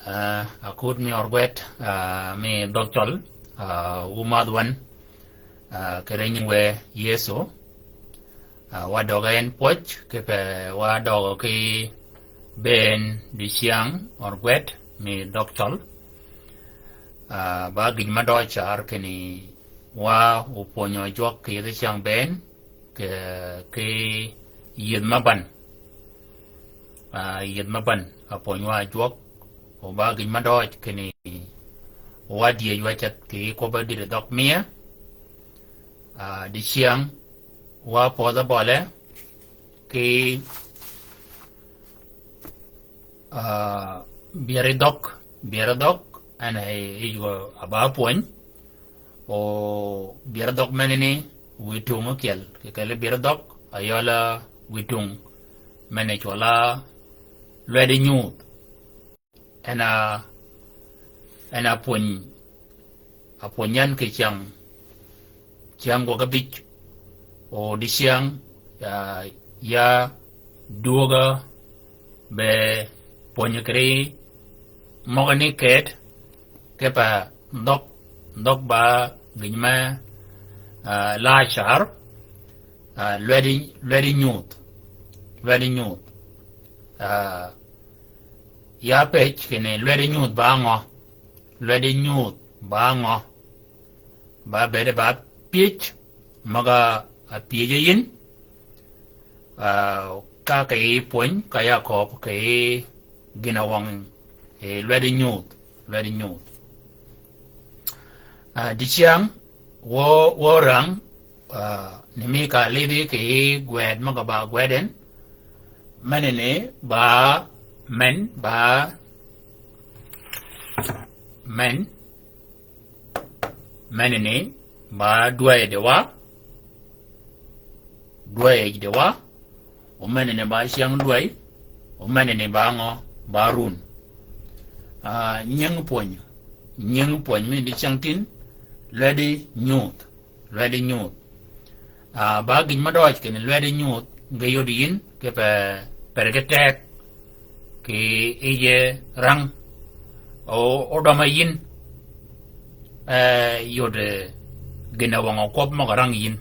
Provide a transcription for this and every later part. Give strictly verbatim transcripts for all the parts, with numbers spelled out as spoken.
Ah, akut mi orgwet, ah, mi dhøg cøl, ah, wu madh wan, ah, kì rëny wë Yëso, ah, wa døg en pwøj, kipe wa døg ki bënn dicyäng orgwet mi dhøg cøl. Ah, ba gïn ma døøj car kinni wa opwönyø jwøk kì yij cyäng bënn, kì, kì yij ma ban. Ah, yij ma ban, apwöny wa jwøk, o ba gïn ma døøj kinni wa dyëj wa ceth kì kwøbb-a dïd dhøg mia. Ah, dicyäng, wa pödh-a bøle, kì, ah, byeri dhøg, byeri dhøg, en e, e yij gø a ba pwöny, o byeri dhøg menani, wi tung ókyel, kì kelli byeri dhøg, ayøl-a wi tung, men-a cwøl-a lwedi nyudh. En a, en a pwöny, apwöny yan kì cyäng, cyäng gwøg abij, o dicyäng, ya, ya dwøg-a be pwönyi kì ri møgani ked, kipe dhøg, dhøg ba gïn me, ah, laa car, ah, lwedi, lwedi nyudh, lwedi nyudh. Ah, ya pëj kinni lwedi nyudh ba ngø, lwedi nyudh ba ngø. Ba bëëd ba pyëj, møg-a pyëj yïn, ah, ka kì yij pwöny, ka ya kööb kì yij gïn-a wøng, eh, lwedi nyudh, lwedi nyudh. Ah, dicyäng, wø, wø räng, ah, ni mi ka lidhi kì yij gwed møg-a ba gwed en, menani ba, men, ba, men, menani ba dwäy di wa, dwäy di wa, o menani ba cyäng dwäy, o menani ba ngø, ba run. Ah, nying pwöny, nying pwöny mi dicyäng tin, lwedi nyudh, lwedi nyudh. Ah, ba gïn ma døøj kinni lwedi nyudh, ge yod yïn, kipe, per ge teg, kì yij räng, o, odøm-a yïn, eh, yod, eh, gïn-a wøng-a kwøb møg-a räng yïn.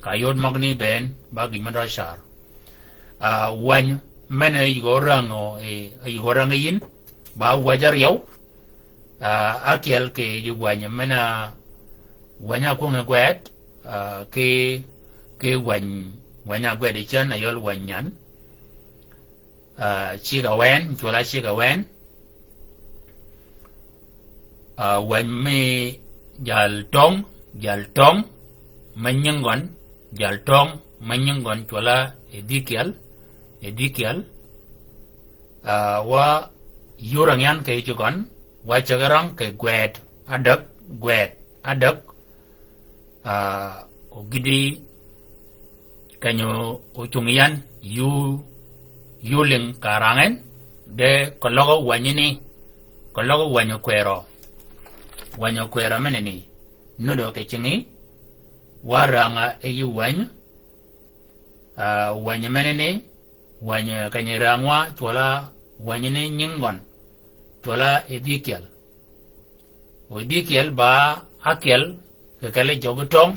Ka yod møgani bënn, ba gïn ma døøj car. Ah, wäny, men-a yij gø räng o, eh, yij gø räng yïn, ba wäj áryew, ah, ákyel kì yij wäny men-a, wäny-a kwöngi gwed, ah, kì, kì wäny, wäny-a gwed yi cän ayøl wäny nyan. Ah, cigg-a wën, cwøl-a cigg-a wën. Ah, wäny mi jal töng, jal töng, me nying gøn, jal töng, me nying gøn cwøl-a Edhikiel, Edhikiel. Ah, wa yurang yan kì yij gøn, wa ceg räng kì gwed, ádäg, gwed, ádäg. Ah, ogïdï kenyo ocung yan, yu, yu ling ka rang en, de keløg wänyi ni, keløg wänyi kwërø, wänyi kwërø menani, nuddø kì cingi, wa rang-a e yï wäny, ah, wänyi menani, wänyi kenyi rang wa, cwøl-a wänyi ni nying gøn, cwøl-a Edhikiel. O Edhikiel ba ákyel, kì kelli jøgi töng,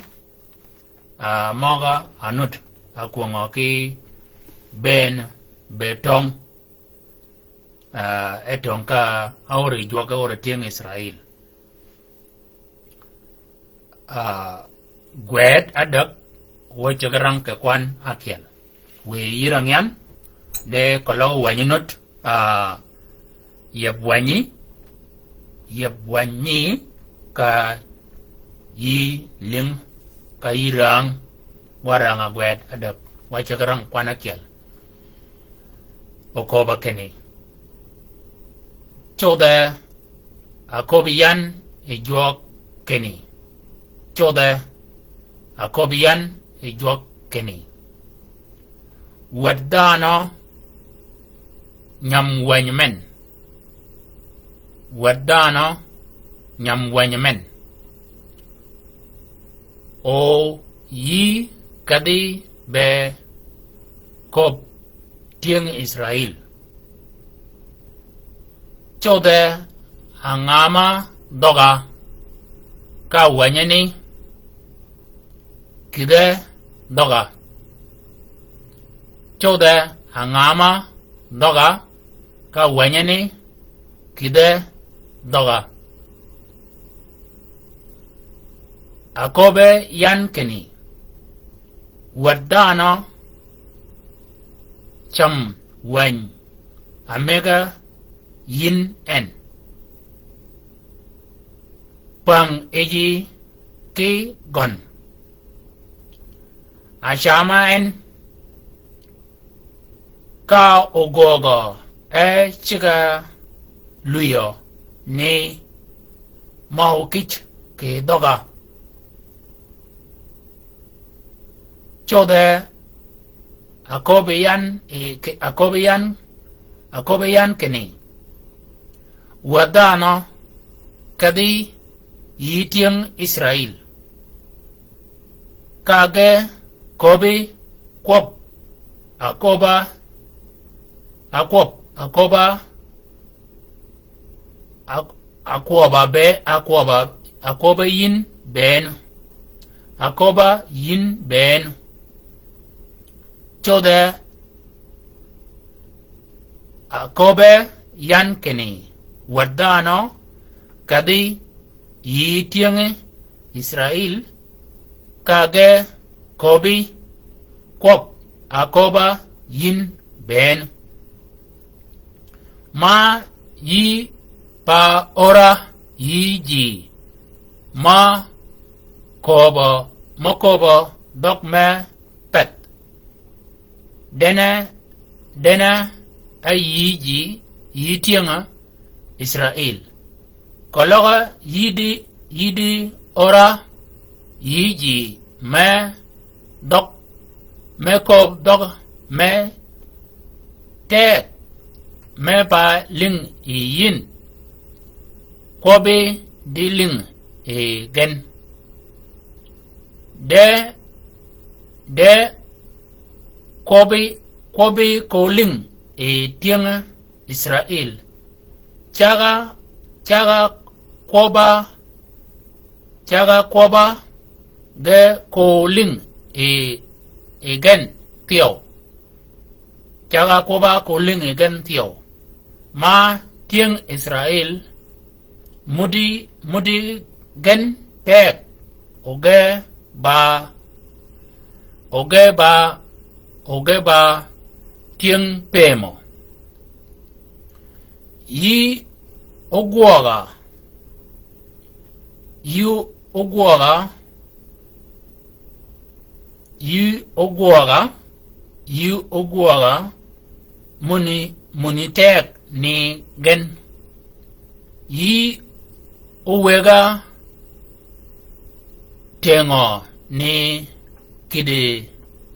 ah, møg-a anud, akwöngø kì bënn, be töng, ah, e töng ka aor yi jwøk, aor yi tyëng Israil. Ah, gwed ádäg, wø ceg räng kì kwan ákyel. Wiy yï rang yan, de keløg wänyi nud, ah, yeb wänyi, yeb wänyi ka yï ling, ka yï rang, wa rang-a gwed ádäg, wa ceg räng kwan ákyel. Oköbb-a kinni, codhe, aköbbi yan yi jwøk kinni, codhe, aköbbi yan yi jwøk kinni, wäd dhanhø nyam wänyi men, wäd dhanhø nyam wänyi men. O yï kedhi be köbb tyëng Israil. Codhe angama dhøga ka wänye ni kïdhe dhøga. Codhe angama dhøga ka wänye ni kïdhe dhøga. Aköbbe yan kinni, wäd dhanhø, cam wäny amega yin en. Pang iji ki gøn. Acama en ka ogögø e cigg-a lwïyø ni møw kïj kì dhøga. Codhe aköbbi yan, aköbbi yan, aköbbi yan kinni, wäd dhanhø, kedhi yï tyëng Israil. Ka ge köbbi kwøb aköbba, akwøb aköbba, akwøbba be, akwøbba, akwøbba yin bënn. Akwøbba yin bënn. Codhe aköbbe yan kinni, wäd dhanhø, kedhi yï tyëng Israil, ka ge köbbi kwøb aköbba yin bënn. Ma yï pa ora yï ji ma köbø, ma köbø dhøg me peth. Dene, dene a yï ji, yï tyëng-a Israil. Keløg-a yï di, yï di ora yï ji me dhøg, me köbbi dhøg me teg, me pa lïng yi yin. Kwøbbi di lïng yi gen. De, de kwøbbi, kwøbbi ko lïng yi tyëng Israil. Cag-a, cag-a kwøbba, cag-a kwøbba ge ko lïng yi, yi gen thyew. Cag-a kwøbba ko lïng yi gen thyew. Ma tyëng Israil, muddi, muddi gen teg, oge ba, oge ba, oge ba tyëng pëmø. Yï ogwøg-a, yï ogwøg-a, yï ogwøg-a, yï ogwøg-a, muni, muni teg ni gen. Yï owëg-a tyëngø ni kïddi,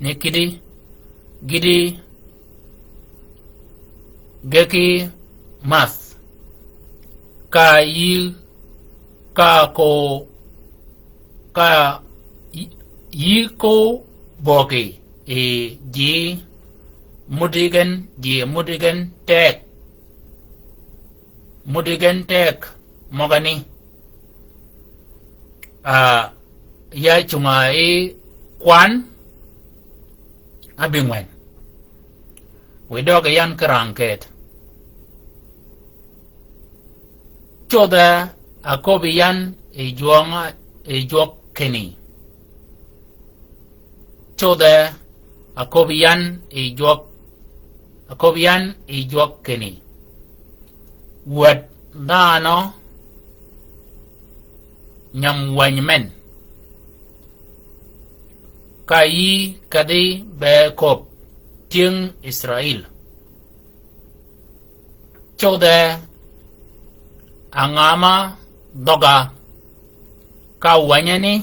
ni kïddi, gïddi geki mäth. Ka yï, ka ko, ka yï, yï ko böggi yi ji muddi gen, ji muddi gen teg. Muddi gen teg møgani. Ah, ya cunga yi kwan abingwen. Wi døg yan ki rang ket. Codhe aköbbi yan yi jwøng, yi jwøk kinni. Codhe aköbbi yan yi jwøk, aköbbi yan yi jwøk kinni. Wäd dhanhø, nyam wäny men. Ka yï kedhi be köbbi tyëng Israil. Codhe angama dhøg-a ka wänye ni,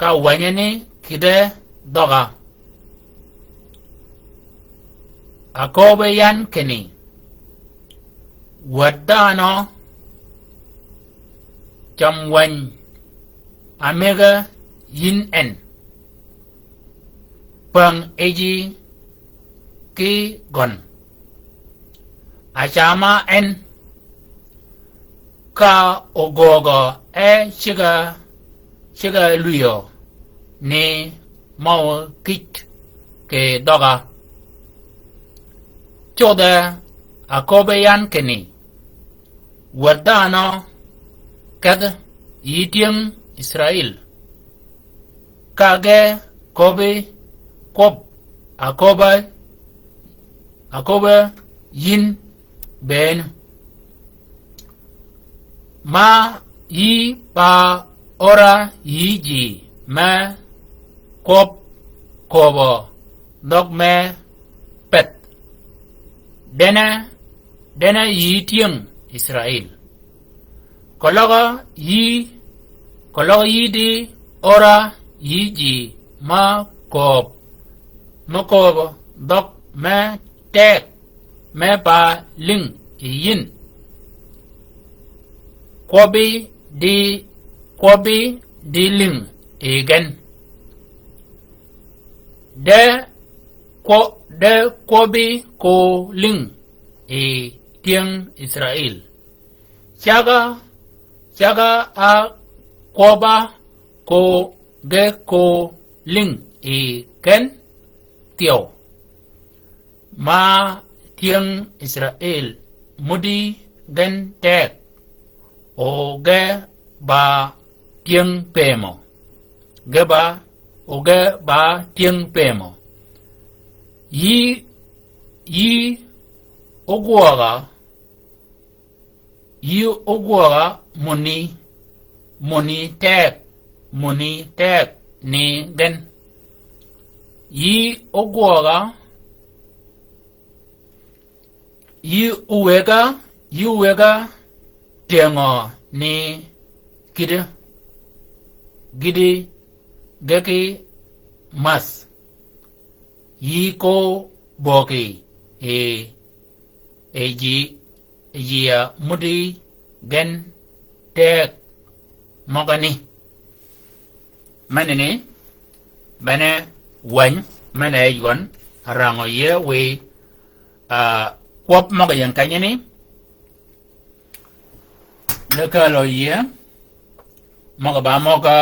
ka wänye ni kïdhe dhøg-a. Aköbbi yan kinni, wäd dhanhø, cam wäny amega yin en. Päng yiji ki gøn. Acama en, ka ogöögø e cigg-a, cigg-a lwïyø ni møw kïj kì dhøgga. Codhe aköbbi yan kinni, wär dhanhø kedh yï tyëng Israil. Ka ge köbbi kwøb aköbba, aköbba yïn bënn. Ma yï ba ör-a yï ji me kwøb kööbø dhøg me pedh. Dene, dene yï tyëng Israil. Keløg yï, keløg yï di ör-a yï ji me kööb, me kööb dhøg me teg, me ba lïng yi yïn. Kwøbbi di, kwøbbi di lïng yi gen. De kwø-, de kwøbbi ko lïng yi tyëng Israil. Cäg-a, cäg-a ákwøbb-a ko ge ko lïng yi gen thyew. Ma tyëng Israil muddi gen teg, o ge ba tyëng pëmø. Ge ba, o ge ba tyëng pëmø. Yï, yï ógwøg-a, yï ógwøg-a muni, muni teg, muni teg ni gen. Yï ógwøg-a, yï ówëgg-a, yï ówëgg-a tyëngø ni kïddi, gïddi geki mäth. Yï ko böggi yi, yi ji, yi ji-a muddi gen teg møgani. Menani, bene wäny, men-a ywan, rangø yie wi, a, kwøb møg-a ying kenyani, ge kelø yie, møg-a ba møg-a,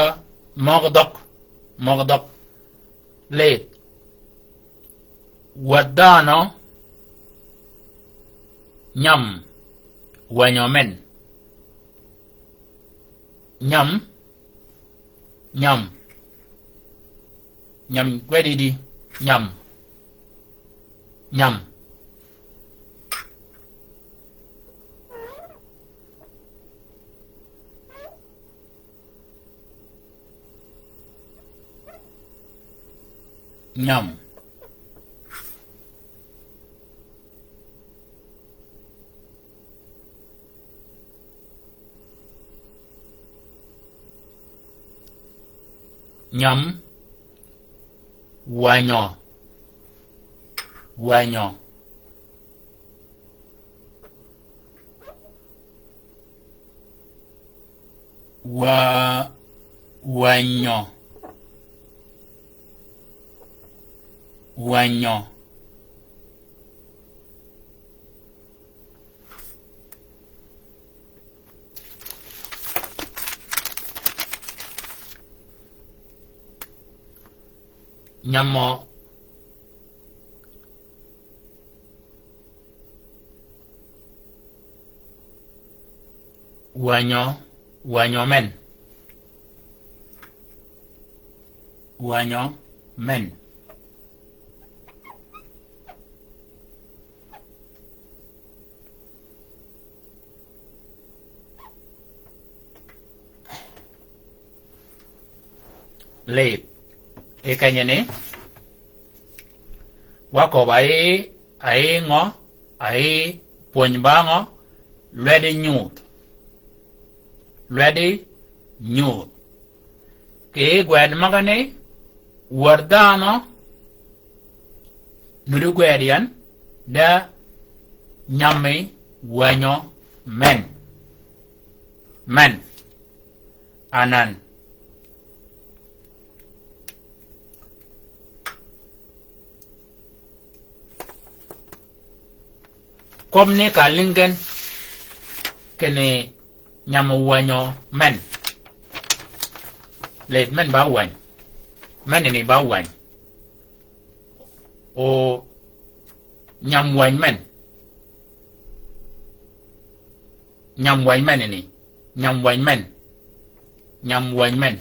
møg-a dhøg, møg-a dhøg. Lidh. Wäd dhanhø nyam wänyø men. Nyam, nyam. Nyam gwed yïddi, nyam. Nyam. Nyam. Nyam. Wänyø. Wänyø. Wa-, wänyø. Wänyø. Nyamø. Wänyø, wänyø men. Wänyø men. Lith. I kenyani, wa köbba ayi, ayi ngø, ayi pwöny ba ngø, lwedi nyuth. Lwedi nyuth. Kì gwed møgani, wär dhanhø, nuddi gwed yan, da nyammi wänyø men. Men. Anan. Kwøb ni ka lïngi gen kinni nyam wänyo men. Lid men ba wäny. Men ni ba wäny. O nyam wäny men. Nyam wäny men ni. Nyam wäny men. Nyam wäny men.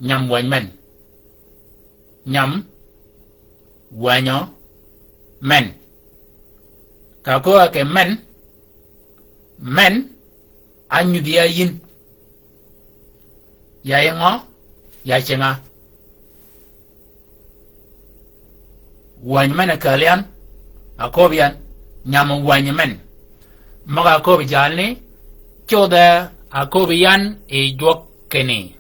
Nyam wäny men. Nyam wänyo men. Ka köög-a kì men, men, ányudhi ya yïn. Ya yi ngø? Ya cinga. Wäny men a kääl yan, a köbbi yan, nyam wäny men. Møg-a köbbi jalni, cudhe a köbbi yan yi jwøk kinni,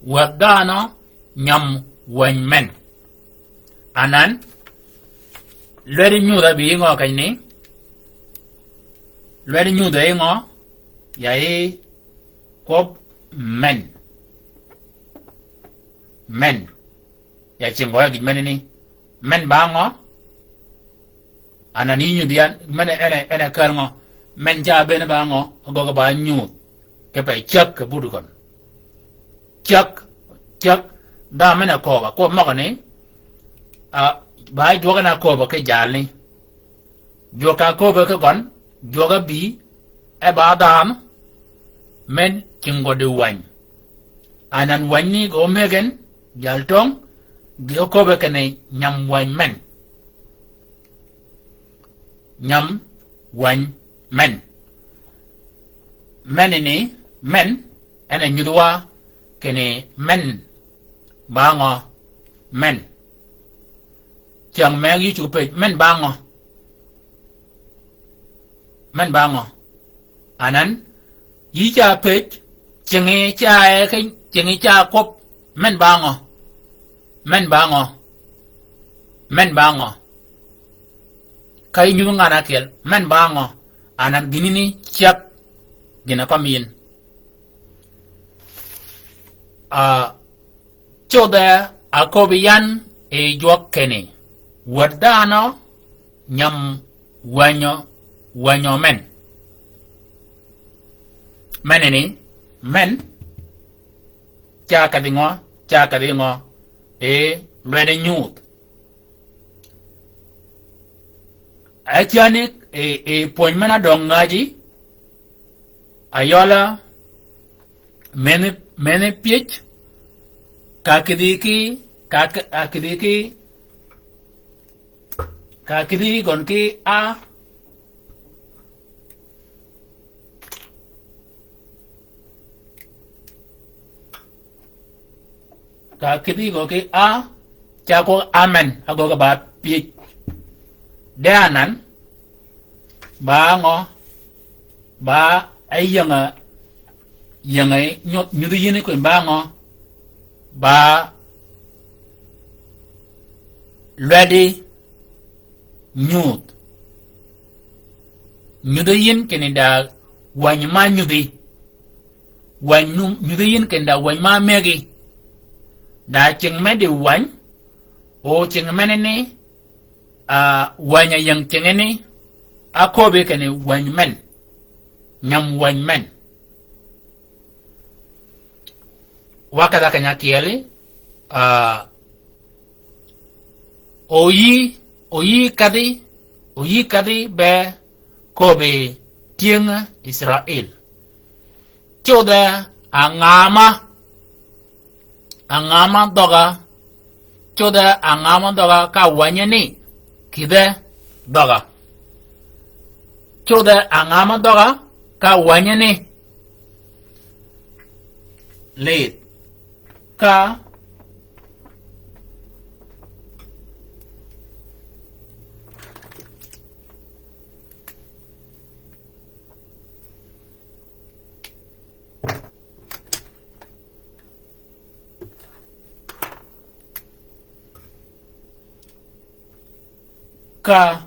wäth dhanhø nyam wäny men. Anan, lwedi nyudh-a bï yi ngø kenyni? Lwedi nyudh-a yi ngø? Ya yi kwøb men. Men. Ya cingø ya gïj menani. Men ba ngø? Anan yi nyudh yan, men en, en a kääl ngø? Men ca bënn ba ngø? Agøggi ba nyudh. Kipe cäg kì buti køn. Cäg, cäg, dhanhø men a kööbø, kwøb møgani, a, ba jwøk en a kööbø ki jalni. Jwøk a kööbø ki gøn, jwøk ábï, e ba dhanhø, men cingø di wäny. Anan wäny ni gø megen, jal töng, gï köbbe kinni nyam wäny men. Nyam wäny men. Men ni, men, en a nyudhwa kinni men ba ngø, men. Cyäng me yï cuggi pëj, men ba ngø. Men ba ngø. Anan, yï ca pëj, cingi ca e ki, cingi ca kwøb, men ba ngø. Men ba ngø. Men ba ngø. Ka yï nyudhi ngan-a ákyel, men ba ngø. Anan gïnani cäg, gïn-a kømmi yïn. A, cudhe a köbbi yan yi jwøk kinni, wäd dhanhø nyam wänyo, wänyo men. Menani, men, ca kedhi ngø, ca kedhi ngø, e lwedi nyudh. Acanni, e, e pwöny men-a døng ngäji, ayøla, meni, meni pyëj, ka kïdhi ki, ka, ka kïdhi ki, ka kïdhi gøn ki a, ka kïdhi gø ki a, ca kwøb amen, agøggi ba pyëj. De anan, ba ngø, ba e yäng-a, yäng-a nyu-, nyudhi yïn kinni ba ngø, ba lwedi nyudh. Nyudhi yïn kinni da wäny ma nyudhi. Wäny nu-, nyudhi yïn kinni da wäny ma mëggi. Da cing me di wäny, o cing menani, a, wäny a ying cingani, a köbbi kinni wäny men. Nyam wäny men. Wa kedha keny-a ákyeli, a, oyï, oyï kedhi, oyï kedhi be köbbi tyëng Israil. Cudhe angama, angama dhøga, cudhe angama dhøga ka wänye ni, kïdhe dhøga. Cudhe angama dhøga ka wänye ni. Lid. Ka. Ka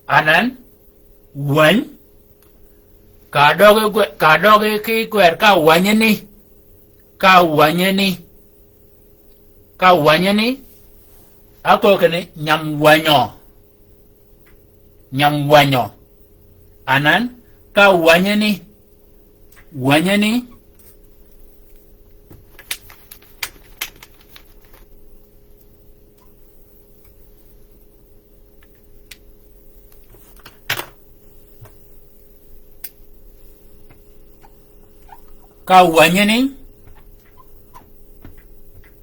anan, wäny, ka døgi gwe-, ka døgi ki gwer ka wänye ni, ka wänye ni, ka wänye ni, Áköög kinni nyam wänyo. Nyam wänyo. Anan, ka wänyani. Wänyani. Ka wänyani,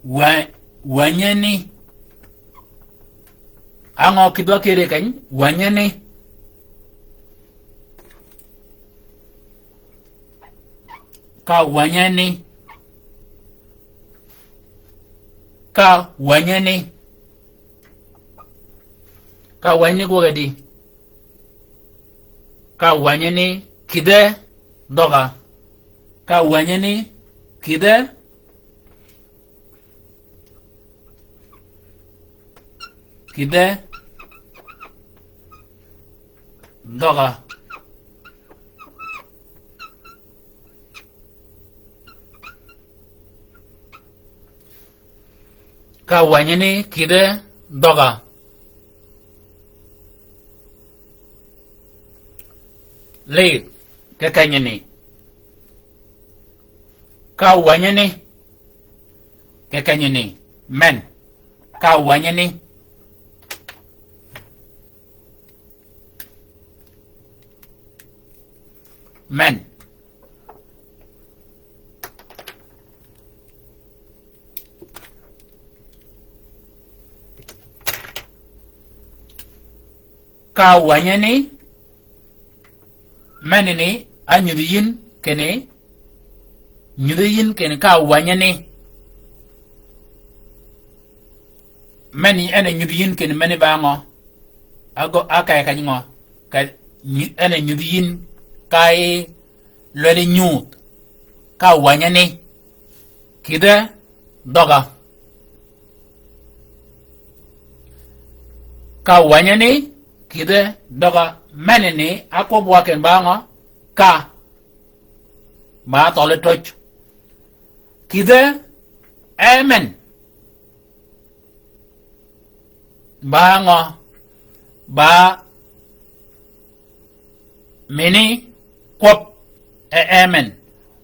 wä-, wänyani. Á ngø kïdhwa kere keny, wänyani. Ka wänyani. Ka wänyani. Ka wänyani gwøg adi. Ka wänyani kïdhe dhøga. Ka wänyani kïdhe, kïdhe dhøga. Ka wänyani kïdhe dhøga. Lidh, kì kenyani. Ka wänyani, kì kenyani. Men. Ka wänyani. Men. Ka wänyani, menani, á nyudhi yïn kinni, nyudhi yïn kinni ka wänyani. Meni en a nyudhi yïn kinni meni ba ngø? Ágø, á kee keny ngø? Ka nyi-, en a nyudhi yïn ka yi lweli nyuudh. Ka wänyani kïdhe dhøga. Ka wänyani kïdhe dhøga, menani ákwøb wa kinni ba ngø? Ka. Ba thøli töj. Kïdhe, amen. Ba ngø? Ba mini kwøb e amen.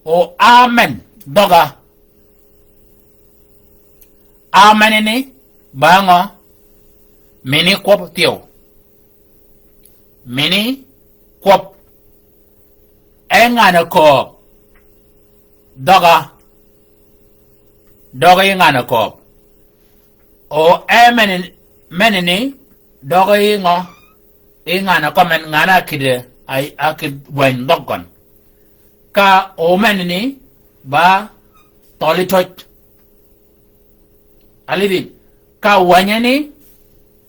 O amen dhøga. Amen ni ba ngø? Mini kwøb thyew. Mini kwøb. E ngan-a kööb. Dhøga. Dhøga yi ngan-a kööb. O e meni, meni ni dhøga yi ngø? Yi ngan-a kømmen, ngan-a ákïdhe, a, ákïdh wäny dhøg gøn. Ka o meni ni ba thøli töj. Alidhin. Ka wänyani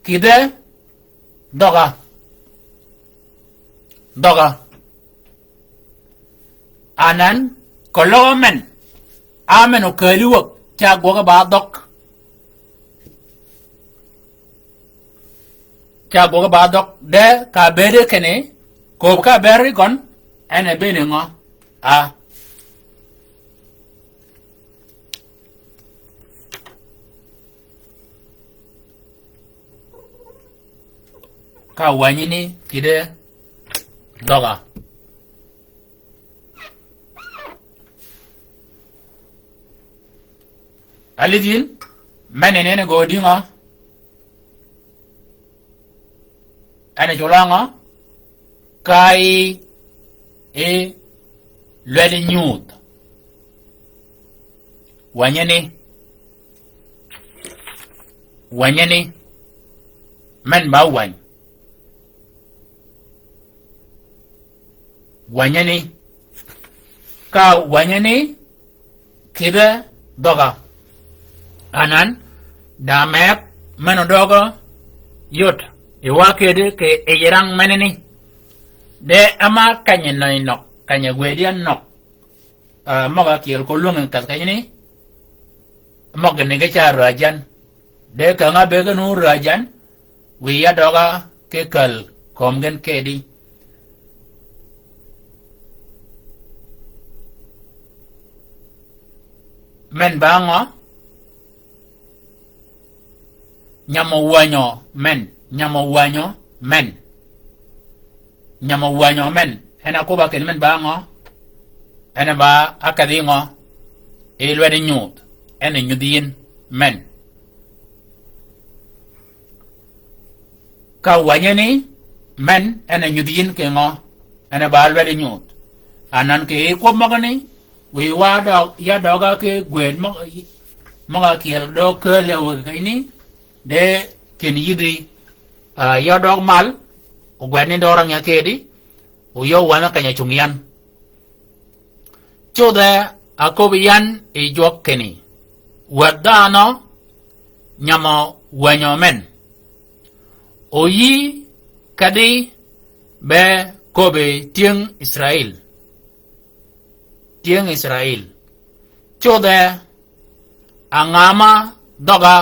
kïdhe dhøga. Dhøga. Anan, keløg amen. Amen okääli wäg, ca gwøge ba dhøg. Ca gwøge ba dhøg. De ka bëëde kinni, kööb ka bëëd ri gøn, en a bëëne ngø? A. Ka wänyani kïdhe dhøga. Alidhin, meni ni en a göög dïngø? En a culangø? Ka yi, yi lweli nyuudh. Wänyani. Wänyani. Men ba wäny. Wänyani. Ka wänyani kïdhe dhøga. Anan, da meg men odøgø yod. Yi wa kedi kì yij rang menani. De áma keny-a nønyi nøg, keny-a gwëdi a nøg. Ah, møg-a kyel ko lwänge kath kenyani. Møg-a ni ge ca räjan. De käng-a ábëëd gen wu räjan. Wiy-a døg-a ki käl kömi gen kedi. Men ba ngø? Nyamø wänyo men, nyamø wänyo men. Nyamø wänyo men. En a kobb-a kinni men ba ngø? En a ba ákedhi ngø? Yi lwedi nyudh. En a nyudhi yïn men. Ka wänye ni men, en a nyudhi yïn kì ngø? En a ba lwedi nyudh. Anan kì kwøb møgani, wiy wa døg, ya døga ki gwed møg-, møg-a kyel døg källi wëggi keny ni, de kinni yïdhi, ah, ya døg mal, o gwed ni døg rang ya kedi, o yø wänye keny-a cung yan. Cudhe aköbbi yan yi jwøk kinni, wäg dhanhø nyamø wänyo men. O yï kedhi be köbbi tyëng Israil. Tyëng Israil. Cudhe, a nga ma dhøga,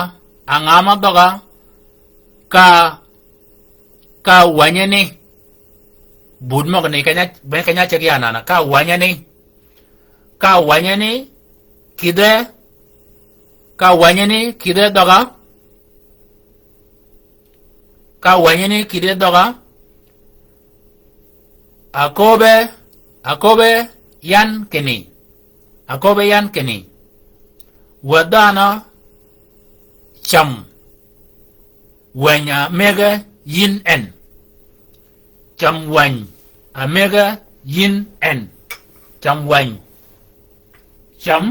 a nga ma dhøga, ka, ka wänye ni. Bud møgani keny-a, be keny-a ceg ya anana, ka wänye ni. Ka wänye ni kïdhe, ka wänye ni kïdhe dhøga, ka wänye ni kïdhe dhøga, aköbbe, aköbbe yan kinni, aköbbe yan kinni, wäg dhanhø cam wäny amëgge yïn en. Cam wäny amëgge yïn en. Cam wäny. Cam.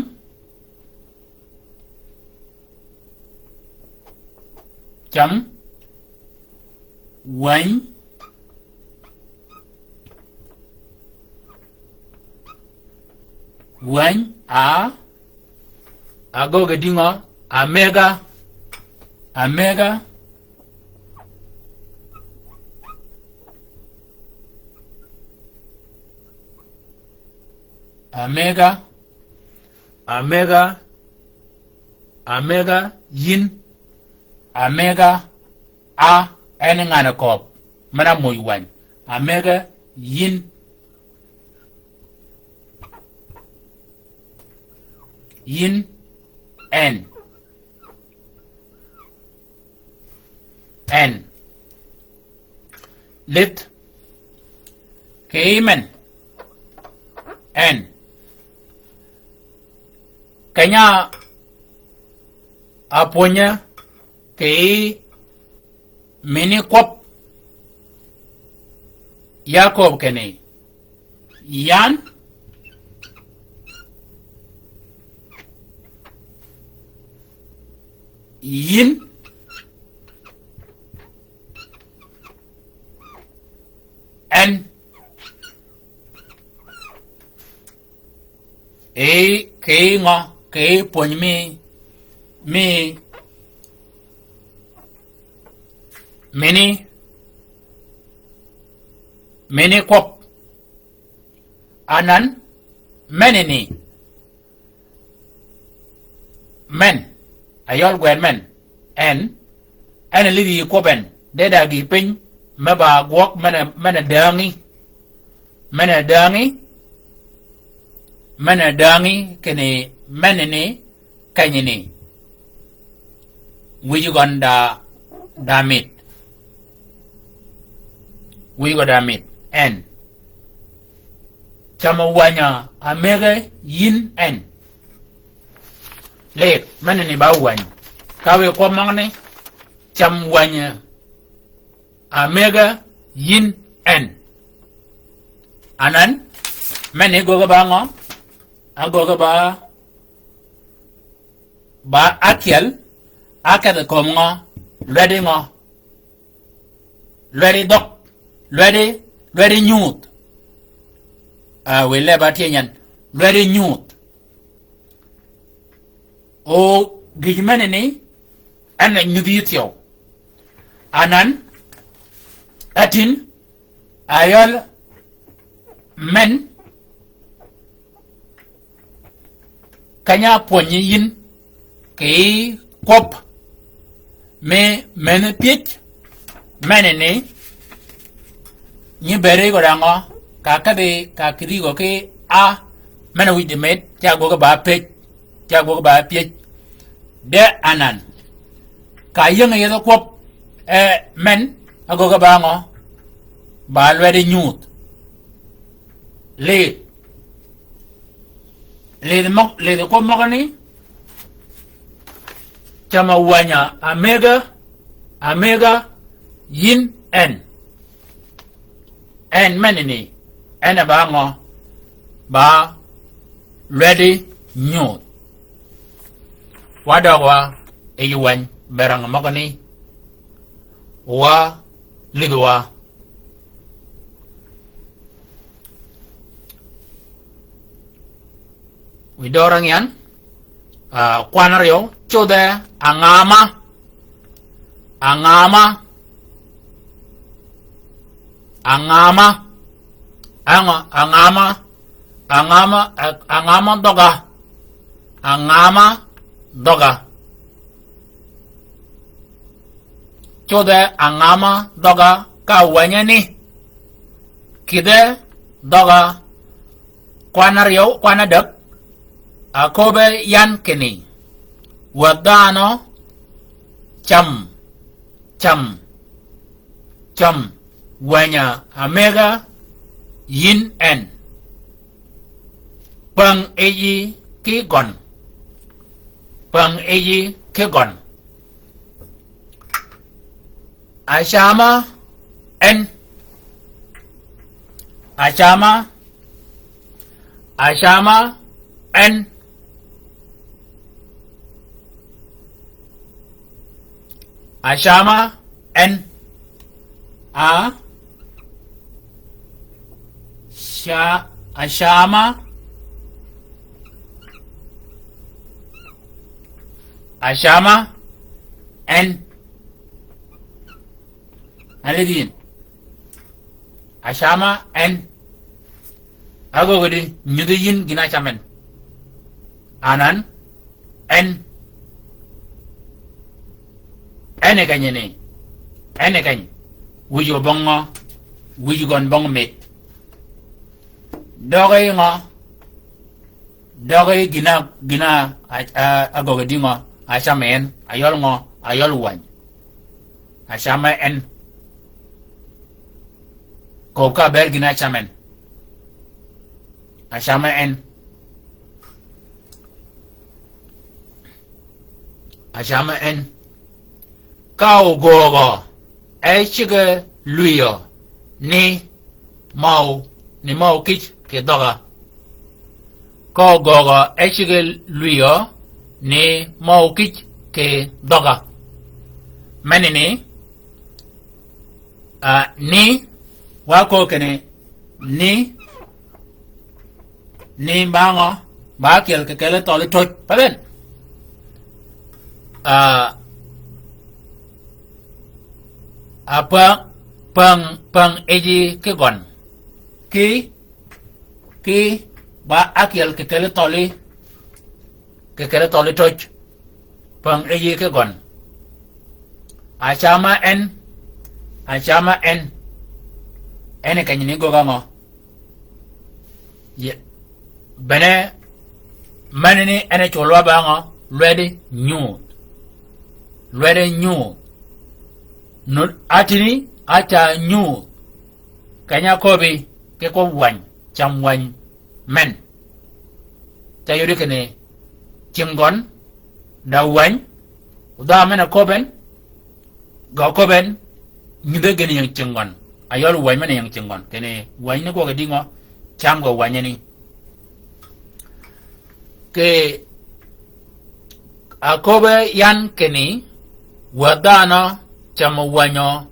Cam. Wäny. Wäny a, agöggi dïngø? Amëgga. Amëgga. Amëgga. Amëgga. Amëgga yïn. Amëgga. A, en ngan-a kööb. Men-a moj wäny. Amëgga yïn. Yïn en. En. Lith. Kì yï men. En. Keny-a apwönye kì yï mini kwøb. Ya kööb kinni, yan, yïn, en. E, kì yï ngø? Kì yï pwöny mi, mi, mini, mini kwøb. Anan, menini. Men, ayøl gwed men, en, en a lidhi yi kwøb en, de daggi piny, me ba gwøg, men a, men a dängí, men a dängí, men a dängí, kinni, menini, kenyini. Wïj gøn da, da mit. Wïj gø da mit, en. Cam owänyi amëgge yïn en. Lik, menini ba wänyi. Ka wiy kwøb møgani, cam wänyi amëgge yïn en. Anan, meni göggi ba ngø? Agöggi ba, ba ákyel, ákedhi kömi ngø? Lwedi ngø? Lwedi dhøg, lwedi, lwedi nyudh. Ah, wiy leb-a tye nyen, lwedi nyudh. O gïj menini, en a nyudhi yi thyew. Anan, atin, ayøl, men, keny-a pwönyi yïn, kì yï kwøb, mi, meni pyëj, menini, nyi bëri gø da ngø, ka kedhi, ka kedhi gø ki a, men-a wïj di mit, ca gwøggi ba pyëj, ca gwøggi ba pyëj. De anan, Ka ying yeth kwøb, e, men, agöggi ba ngø? Ba lwedi nyuudh. Lidh. Lidh møg-, lidh kwøb møgø ni, cam-a wänyi amega, amega, yin en. En menani, en a ba ngø? Ba lwedi nyuudh. Wa døg wa, e yi wäny, berang møgø ni, wa, lidh wa. Wi døra ngyan, ah, kwan aryøw, cudhe, angama, angama, angama, ang-, angama, angama, a-, angama dhøga, angama dhøga. Cudhe angama dhøga ka wänyi ni. Kidhe dhøga kwan aryøw, kwan adäg, aköbbe yan kinni, wäth dhanhø, cam, cam, cam, wänyi amega, yin en. Päng yiji ki gøn. Päng yiji ki gøn. Acama en. Acama. Acama en. Acama en. A. Ca-, acama. Acama en. Alidh yin. Acama en. Agöggi di, nyudhi yin gïn-a cam en. Anan, en. En e keny ni. En e keny. Wïj gø bøng ngø? Wïj gøn bøng mit. Døge ngø? Døge gïn-a, gïn-a, a, a, agöggi di ngø? Acam en, ayøl ngø? Ayøl wäny. Acama en. Kööb ka ber gïn-a cam en. Acama en. Acama en. Ka ogöögø, e cigg-a lwïyø ni møw, ni møw kïj kì dhøga. Ka ogöögø, e cigg-a lwïyø ni møw kïj kì dhøga. Menani, a, ni, wa köög kinni, ni, ni ba ngø? Ba ákyel kì kelli thøli töj. Pa ben. A, a päng, päng, päng yiji ki gøn. Ki, ki, ba ákyel kì kelli thøli, kì kelli thøli töj. Päng yiji ki gøn. Acama en. Acama en. En e keny ni göggi ngø? Ye. Bene, menani en e cwøl wa ba ngø? Lwedi nyuudh. Lwedi nyuudh. Nu-, atini, aca nyuudh. Keny-a köbbi, ki kwøb wäny, cam wäny men. Ca yodi kinni, cing gøn, da wäny, odhaa men-a köbben, gø köbben, nyudhe gïn ying cing gøn. Ayøl wäny men-a ying cing gøn. Kinni, wäny ni gwøg di ngø? Cam gø wänyi ni. Kì aköbbe yan kinni, wäth dhanhø, cam-a wänyi,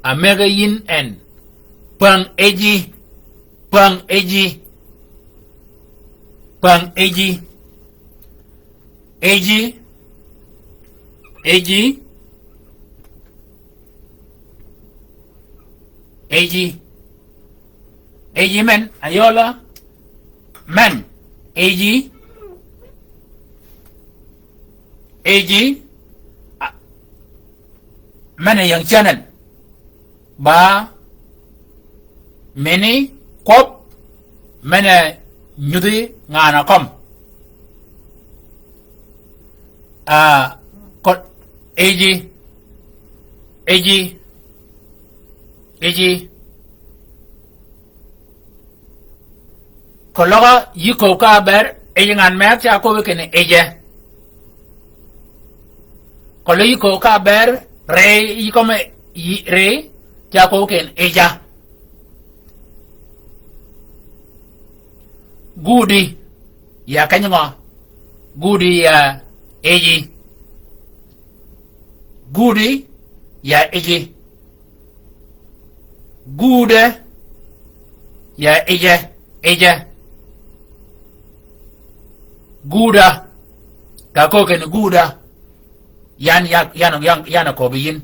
amega yin en, päng yiji, päng yiji, päng yiji, yiji, yiji, yiji. Yiji men, ayøla, men, yiji, yiji, a, men e ying channel. Ba, mini, kwøb, men e nyudhi ngan-a kømm. A, kød, yiji, Iji. Iji. Keløg yï kööb ka ber, ij ngan mer ca köbbi kinni ije. Keløg yï kööb ka ber, rëy, yï kømmi, yï, rëy, ca köbbi kinni ija. Gudi, ya keny ngø? Gudi ya iji. Gudi ya iji. Gude ya ije, ije. Guda. Ka kööb kinni guda. Yan, yan, yan, yan, yan köbbi yïn.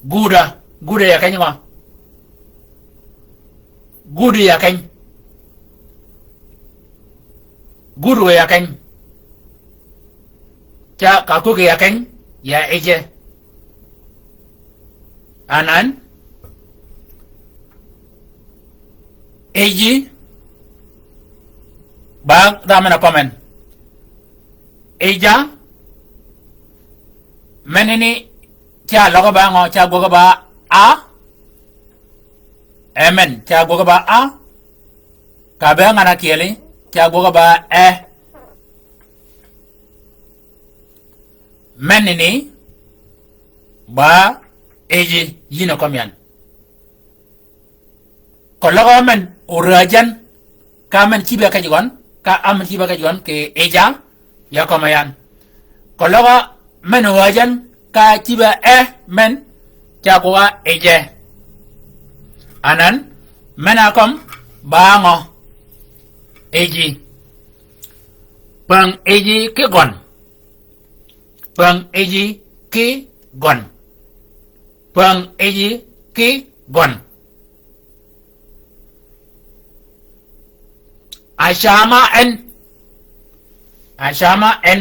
Guda, guda ya keny ngø? Gudi ya keny. Gudi ya keny. Ca ka köög ya keny, ya ije. Anan, iji, ba dha men-a kømmi en. Ija, menani, ca løg ba ngø, ca gwøg ba a, Amen. Ca gwøg ba a. Ka be ngan-a kyeli, ca gwøg ba e. Men ni, ba iji, yïn a kømmi yan. Keløg men, orajän, ka men cïbe kej gøn, ka amen cïbe kej gøn, kì ija, ya kømmi yan. Keløg men orajän, ka cïbe e men, ca gwøg ije. Anan, men-a kømmi, ba ngø, iji. Päng iji ki gøn. Päng iji ki gøn. Päng iji ki gøn. Acama en. Acama en.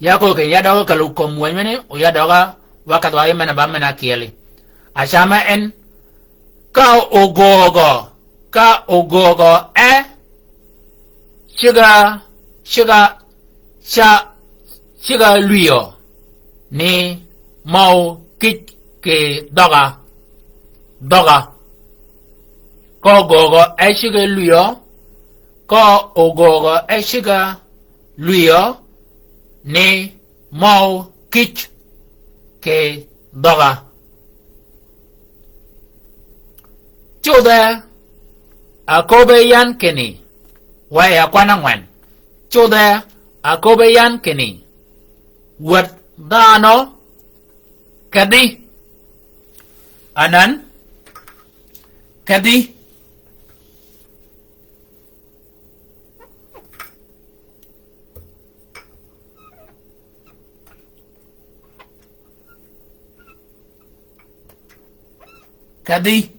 Ya köög kì ya døg-a keløg kömi wänyi meni, o ya døg-a wa kadh wa yi men-a ba men-a kyeli. Acama en. Ka ogöögø, ka ogöögø e, cigg-a, cigg-a, ca, cigg-a lwïyø, ni møw kïj kì dhøg-a, dhøg-a. Ka ogöögø e cigg-a lwïyø, ka ogöögø e cigg-a lwïyø, ni møw kïj kì dhøg-a. Cudhe aköbbi yan kinni, wa ya kwan ángwen. Cudhe aköbbi yan kinni, wäd dhanhø kedhi. Anan, kedhi. Kedhi.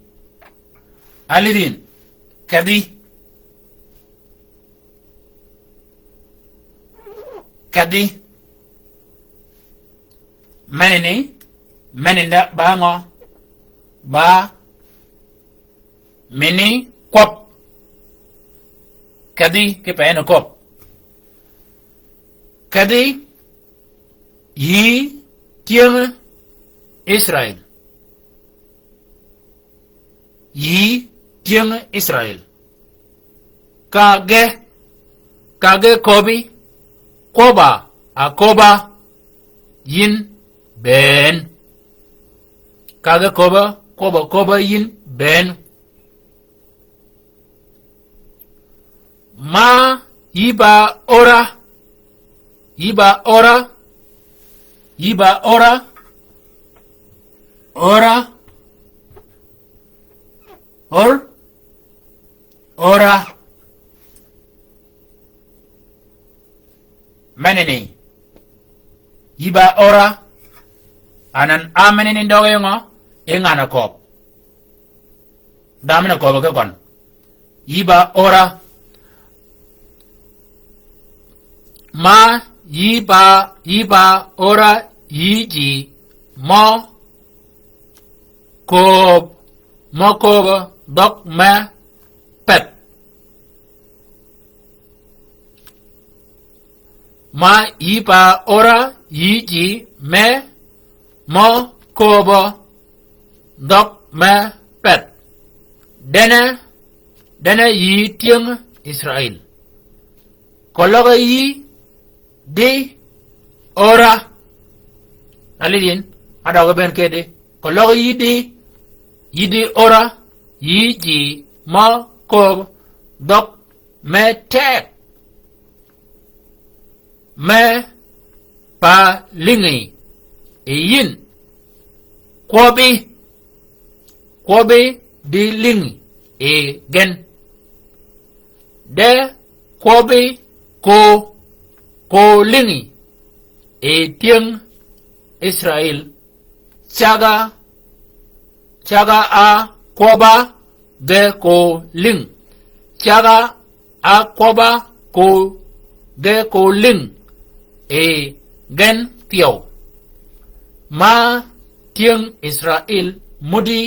Alidin. Kedhi. Kedhi. Menini, menini ba ngø? Ba mini kwøb. Kedhi ki pe en kwøb. Kedhi yï tyëng Israel. Yï tyëng Israel. Ka ge, ka ge köbbi, kwøbba aköbba yïn bënn. Ka ge köbba, kwøbba, kwøbba yïn bënn. Ma yï ba ora, yï ba ora, yï ba ora, ora, or, ora. Menini. Yï ba ora. Anan a menini døg yi ngø? Yi ngan-a kööb. Dha men-a kööb ki gøn. Yï ba ora. Ma yï ba, yï ba ora yï ji mø kööb, mø kööb dhøg me pedh. Ma yï ba ora yï ji me mø kööbø dhøg me peth. Dene, dene yï tyëng Israil. Koløg yï di ora. Alidin, adøg ben kedi. Koløg yï di, yï di ora, yï ji mø kööb dhøg me teg. Me pa lïngi yi yïn. Kwøbbi, kwøbbi di lïngi yi gen. De kwøbbi ko, ko lïngi yi tyëng Israil. Caga, caga a kwøbba ge ko lïng. Caga a kwøbba ko ge ko lïng yi gen thyew. Ma tyëng Israil muddi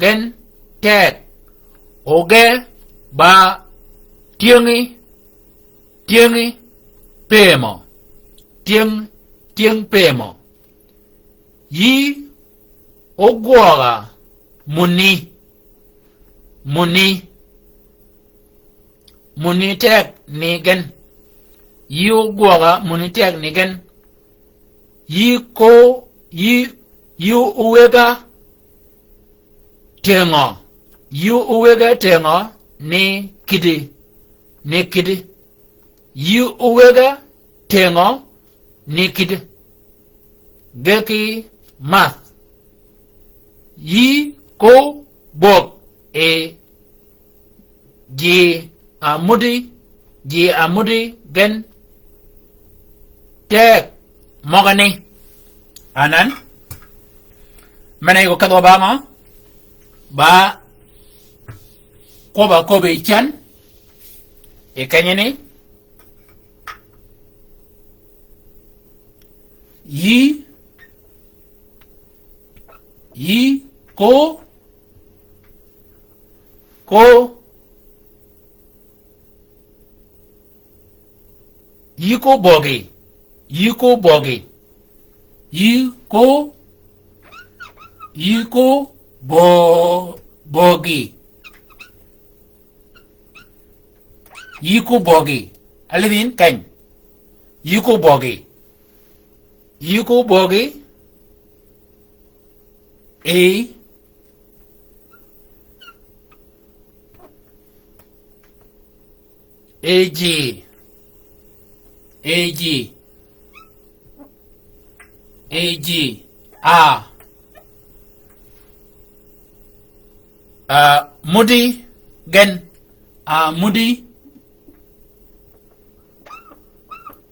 gen teg. O ge ba tyëngi, tyëngi pëmø. Tyëng, tyëng pëmø. Yï ógwøga muni, muni, muni teg ni gen. Yï ógwøga muni teg ni gen. Yï ko, yï, yï ówega tëngø. Yï ówega tëngø ni kïddi, ni kïddi. Yï ówega tëngø ni kïddi. Ge ki math. Yï ko bög yi ji a muddi, ji a muddi gen teg møgani. Anan, men-a yï ko kedhø ba ngø? Ba kwøbb-a köbbi yi cen, yi kenyani, yï, yï ko, ko, yï ko böggi, yï ko böggi, yï ko, yï ko bö-, böggi. Yï ko böggi. Alidin keny. Yï ko böggi. Yï ko böggi. Yi. Yi ji. Yi ji. Yi ji. A. A, muddi gen. A, muddi.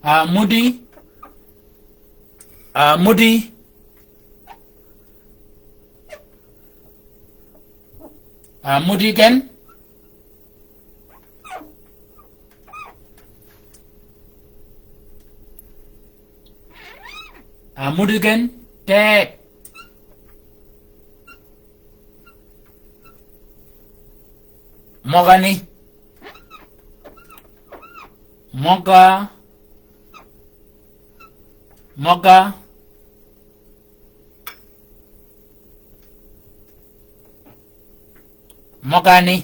A, muddi. A, muddi. A, muddi gen. A, muddi gen teg. Møgani. Møga. Møga. Møgani.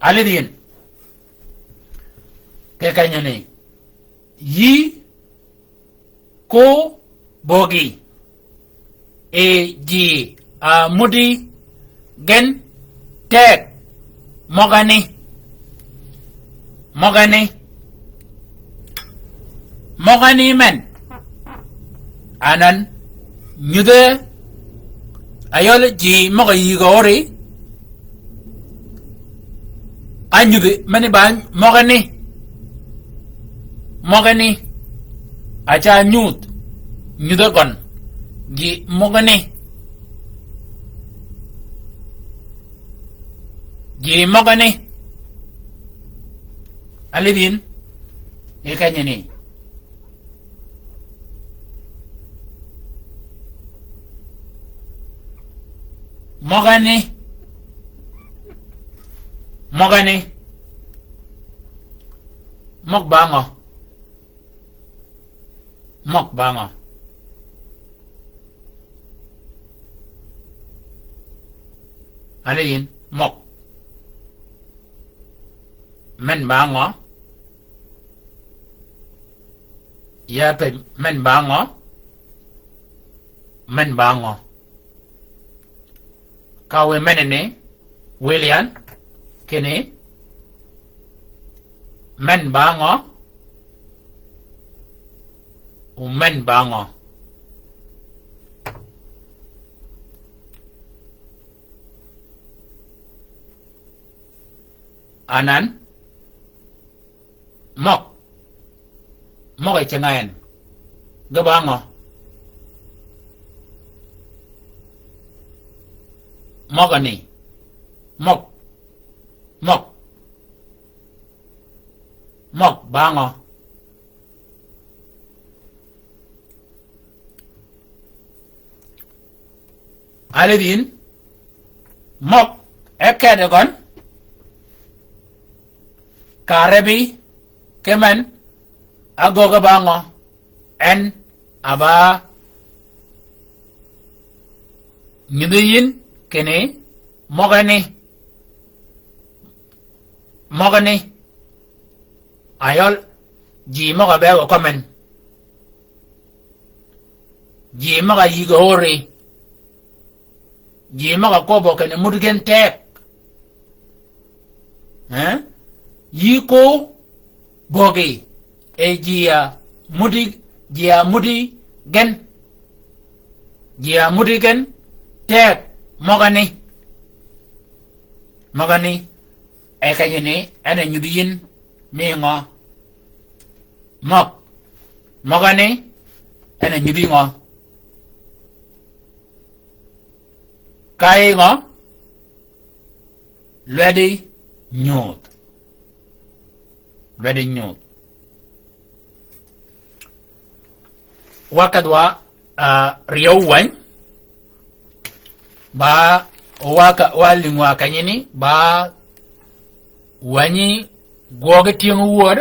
Alidin. Kì kenyani. Yï ko böggi. Yi ji a muddi gen teg. Møgani. Møgani. Møgani men. Anan. Nyudhe. Ayøl ji møg-a yïgø ori. A nyudhi meni ba møgani. Møgani. A ca nyudh. Nyudhe gøn. Ji møgani. Ji møgani. Alidin. Yi kenyani. Møgani. Møgani. Møg ba ngø? Møg ba ngø? Ani yin, møg. Men ba ngø? Ya pe men ba ngø? Men ba ngø? Ka we men ni, William, kini, men ba ngø? U men ba ngø? Anan, møg. Møg e ceng a en. Ge ba ngø? Møg ni. Møg. Møg. Møg ba ngø? Alidin, møg e kede gøn, ka rebi, ke men, agøge ba ngø, en, a ba nyudhi yin, kini, møgani, møgani, ayøl, ji møg a be gø kømmen. Ji møg a yïg a ori. Ji møg a kwøbbø kinni mudi gen teg. Eh? Yï ko bøgi. E ji a mudi, ji a mudi gen. Ji a mudi gen teg møgani. Møgani. E kenyi ni, en a nyudhi yin mi ngø? Møg. Møgani, en a nyudhi ngø? Ka yi ngø? Lwedi nyuth. Lwedi nyuth. Wa kedhwa, ah, ryew wany. Ba, wa ka, wa lingwa kenyini, ba, wanyi gwøgi tyëng wuod.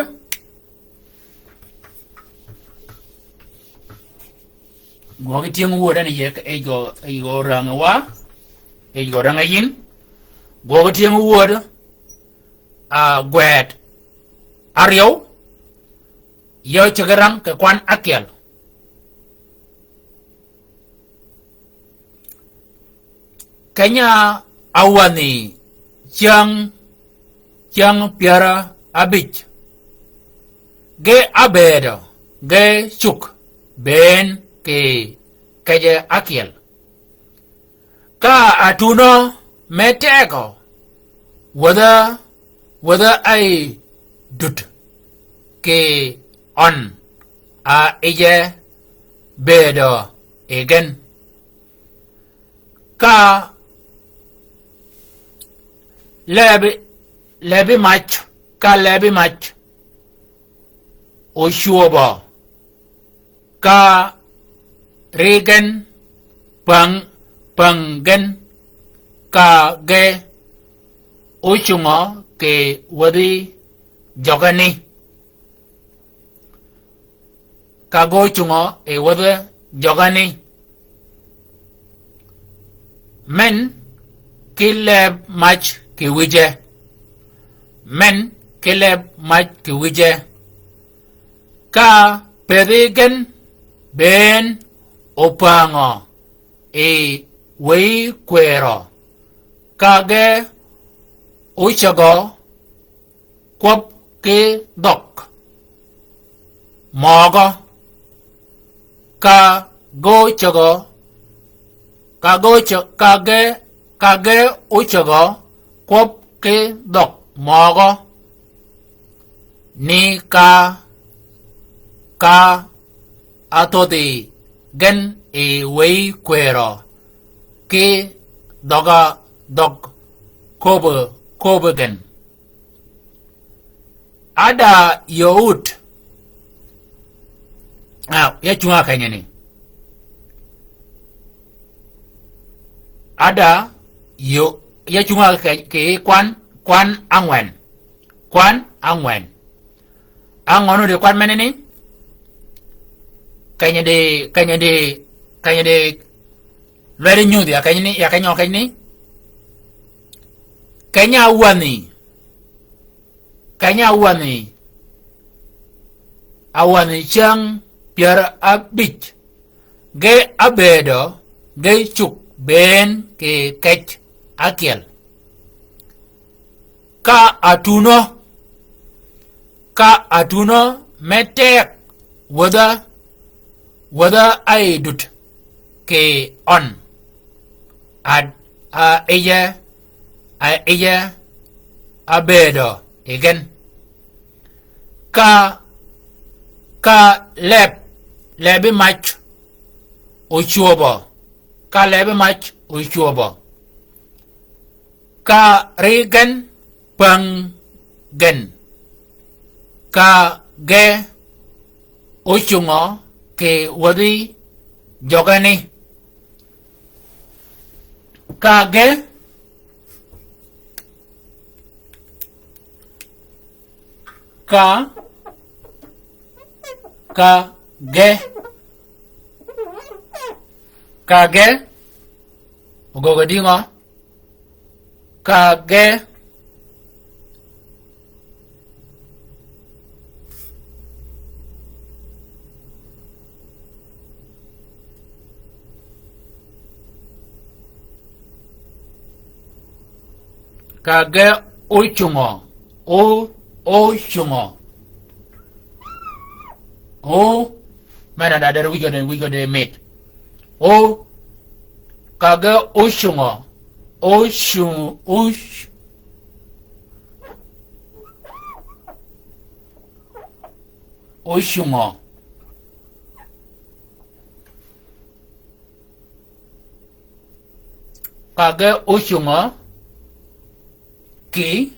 Gwøgi tyëng wuod en yek ej gø, ej gø rang wa, ej gø rang yin. Gwøgi tyëng wuod, a, gwed aryew, yø ceg rang kì kwan akyel. Kenya awani cyäng, cyäng pyär abïj. Ge abedo, ge cuk, ben kì keje akyel. Ka atuno me tego, wädhä, wädhä ai dut kì øn a ije bedo i gen. Ka lebi, lebi mac, ka lebi mac ocwöbø, ka ri gen päng, päng gen, ka ge ocungø kì wädhi jøgani. Ka ge ocungø i wädhi jøgani. Men ki leb mac kì wije. Men ki leb mac kì wije. Ka pedhi gen ben opangø i wëyi kwërø. Ka ge ocägø kwøb ki dhøg møgø. Ka ge ocägø, ka ge ocä-, ka ge, ka ge ocägø kwøb ki dhøg møgø. Ni ka, ka athödhi gen i wëyi kwërø ki dhøg a, dhøg köbbi, köbbi gen. Ada yöö ut. Ah, ya cunga kenyini. Ada yöö, ya cunga ke-, kì kwan, kwan angwen. Kwan angwen. Angwen odi kwan menini? Kenyidi, kenyidi, kenyidi. Lwedi nyudhi, ya kenyini, ya kenyini, kenyini. Keny-a áwänhi, keny-a áwänhi, áwänhi cyäng pyär ábïj, ge ábëëdø ge cug bënn kì kej ákyel. Ka atunø, ka atunø me tek wädha, wädha áyi dud kì øn. A, a ije, a ije, ábëëdø yi gen. Ka, ka leb, lebi mac ocwöbø, ka lebi mac ocwöbø. Ka ri gen päng gen. Ka ge ocungø kì wädhi jøgeni. Ka ge, ka, ka ge, ka ge, ogöggi dïngø? Ka ge. Ka ge ocungø. O, ocungø. O, men-a da der wïj gø de, wïj gø de mit. O, ka ge ocungø. Ocung, oc-, ocungø. Ka ge ocungø kì,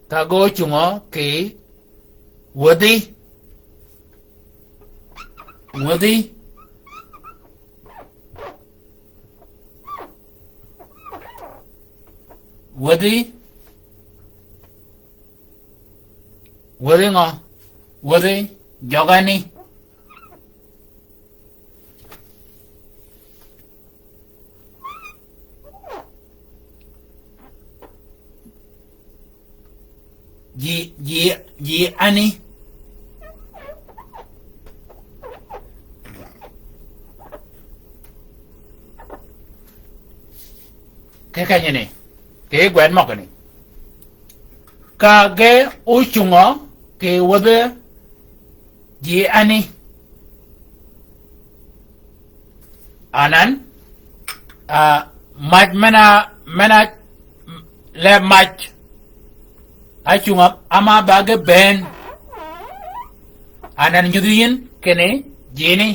ka ge ocungø kì wädhi, wädhi, wädhi. Wädhi ngø? Wädhi jøgani. Ji, ji, ji ani. Kì kenyani, kì gwed møgani. Ka ge ocungø kì wädhi ji ani. Anan, a, mac men-a, men-a leb mac. Acungø, ama ba ge bënn. Anan nyudhi yïn kinni jini.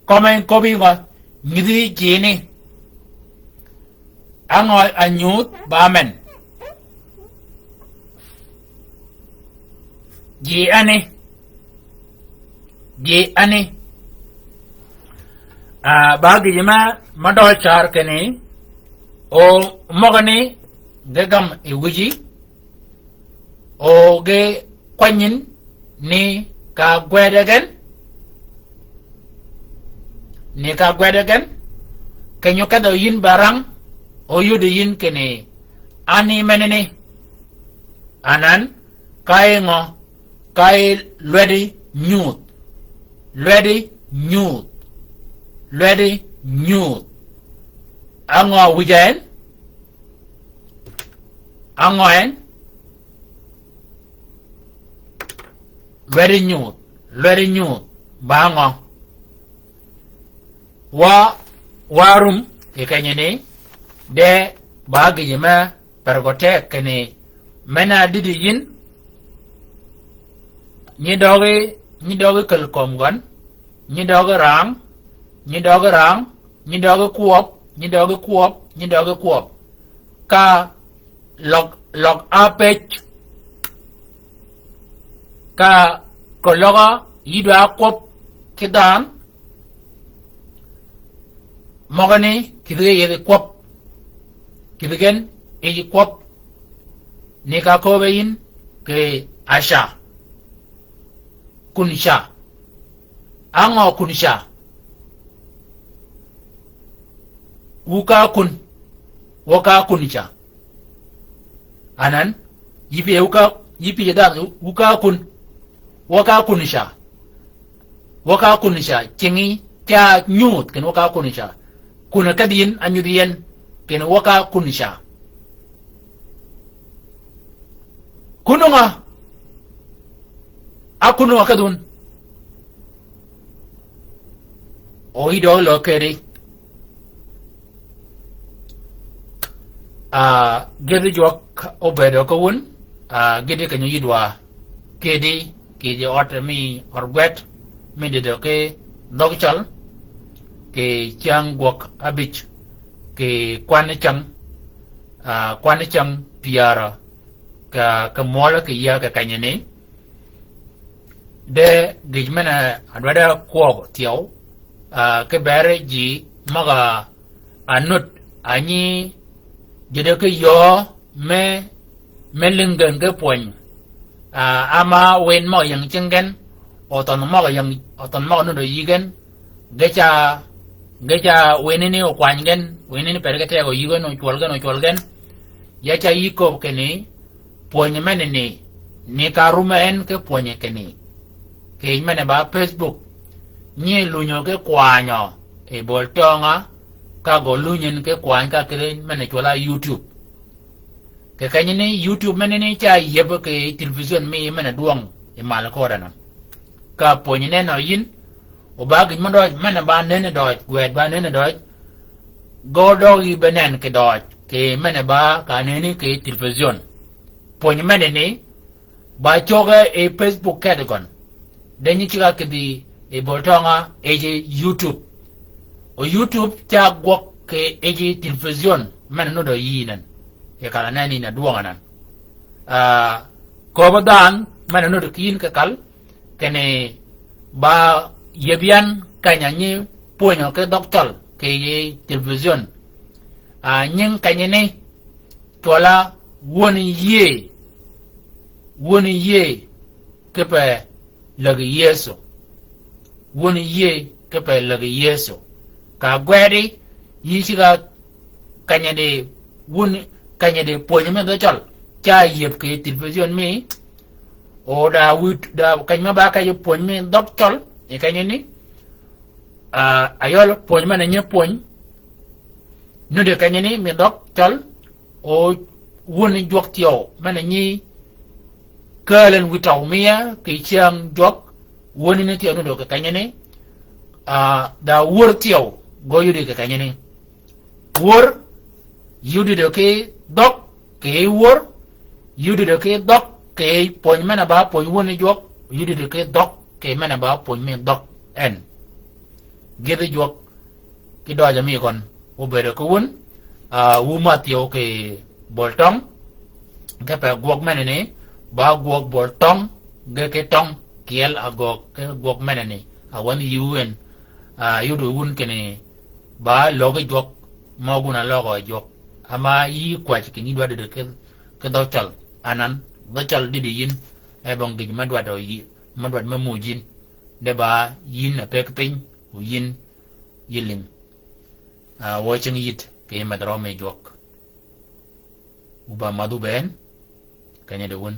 Kømmi en köbbi ngø, nyudhi jini. Á ngø anyudh ba men? Ji ani. Ji ani. A, ba gïjø me, me døøj car kinni, o møgani, ge gam yi wïji, o ge kwany yïn, ni ka gwede gen, ni ka gwede gen, keny-a okedhø yïn ba rang, oyuddi yïn kinni, ani menani, anan, ka yi ngø, ka yi lwedi nyudh, lwedi nyudh, lwedi nyudh. Á ngø wïj en? Á ngø en? Lwedi nyudh, lwedi nyudh, ba ngø? Wa, wa rum, kì kenyani, de, ba gïjø me, per gø tek kinni, men-a dïdï yïn, nyi døgi, nyi døgi käl kömi gøn, nyi døgi rang, nyi døgi rang, nyi døgi kwøb, nyi døgi kwøb, nyi døgi kwøb. Ka løg, løg ápëj. Ka, ka løg-a yï dwa kwøb ki dhanhø. Møgani kïdhi ge yethi kwøb. Kïdhi gen yethi kwøb. Ni ka köbbe yïn kì aca. Kun ca. Á ngø kun ca? Wu ka kun. Wø ka kun ca. Anan, yï pï wø ka, yï pï dhanhø, wu ka kun. Wø ka kun ca. Wø ka kun ca. Cingi ca nyudh, kinni wø ka kun ca. Kun kedhi yïn, a nyudhi yi en, kinni wø ka kun ca. Kun ngø? A kun ngø kedhun? O yï døøg løøg kedi. A, gidhi jwøk obedø ki wun, a, gidhi kenyo yïdwa kedi, kì ji ød mi ørgwed, mi didø ki dhøg cøl, kì cyäng gwøg abïj, kì kwanni cyäng, a, kwanni cyäng pyärø, ka, ka mwøl kì yïa kì kenyini. De gïj men-a adwaddi kwøb thyew, a, ki beri ji møg-a nud, a nyi ji de ki yöö me, me lïngi gen ki pwöny. A, ama win møg-a ying cing gen, othønh møg-a ying, othønh møg-a nuddø yï gen, ge ca, ge ca winini okwany gen, winini per ge tegø yï gen, ocwøl gen, ocwøl gen. Ya ca yï köbbi kinni, pwönyi menani, ni ka rume en ki pwönyi kinni. Kì men-a ba Facebook, nyi lunyø ki kwanyø, yi bol tøngø, ka gø lunyi en ki kwany ka kidi men-a cwøl-a YouTube. Kì kenyini YouTube menani ca yïëbbi kì television mi men-a dwøng yi mal kööd anan. Ka pwönyi nenø yïn, o ba gïn mø døøj, men-a ba nënni døøj, gwed ba nënni døøj, gø døøg yï be nënn kì døøj, kì men-a ba ka nënni kì television. Pwönyi menani, ba cöge yi Facebook kedi gøn. De nyi cigg-a kïdhi yi bol tøngø, yij YouTube. O YouTube ca gwøg kì yij television, men-a nuddø yï nen. Yi kal-a nenni na dwøng anan. A, köbbi dhanhø, men-a nuddø ki yïn kì kal, kinni ba yïëb yan keny-a nyi pwönyø ki dhøg cøl, kì yij television. A, nying kenyini, cwøl-a wöni yïëy, wöni yïëy, kipe lägi Yëso. Wöni yïëy kipe lägi Yëso. Ka gwedi, yï cigg-a kenyidi, wöni kenyidi pwönyi mi dhø cøl. Ca yïëb kì television mi, o da wït, da keny me ba keji pwönyi mi dhøg cøl, yi kenyini, a, ayøl pwönyi men-a nyi pwönyi, nuddø kenyini mi dhøg cøl, o wöni jwøk thyew, men-a nyi kääl en wi tøw miya, kì cyäng jwøk, wönini thyew nuddø kì kenyini, a, da wör thyew, gø yudi kì kenyini. Wör, yudi dø ki dhøg, kì wör, yudi dø ki dhøg, kì pwönyi men-a ba pwönyi wöni jwøk, yudi dø ki dhøg, kì men-a ba pwönyi mi dhøg, en. Gidhi jwøk, ki døøj mi gøn, obedø ki wun, a, wu Mathyew kì bol tøng, ge pe gwøg menani, ba gwøg bol tøng, ge ki tøng, kyel agøg ki gwøg menani, a wänyi yï wu en, a, yuddi wun kinni, ba løgi jwøk, mø gun-a løgø jwøk, ama yï kwäjji kinni dwaddi ki, ki dhøg cøl, anan, dhøg cøl dïddi yïn, e bong gïj me dwaddi yï, me dwaddi me muuj yïn, de ba yïn a pek piny, o yïn, yï lïng. A, wø cing yït kì yij medh rø mi jwøk. Wu ba madh wu bënn, kenyidi wun.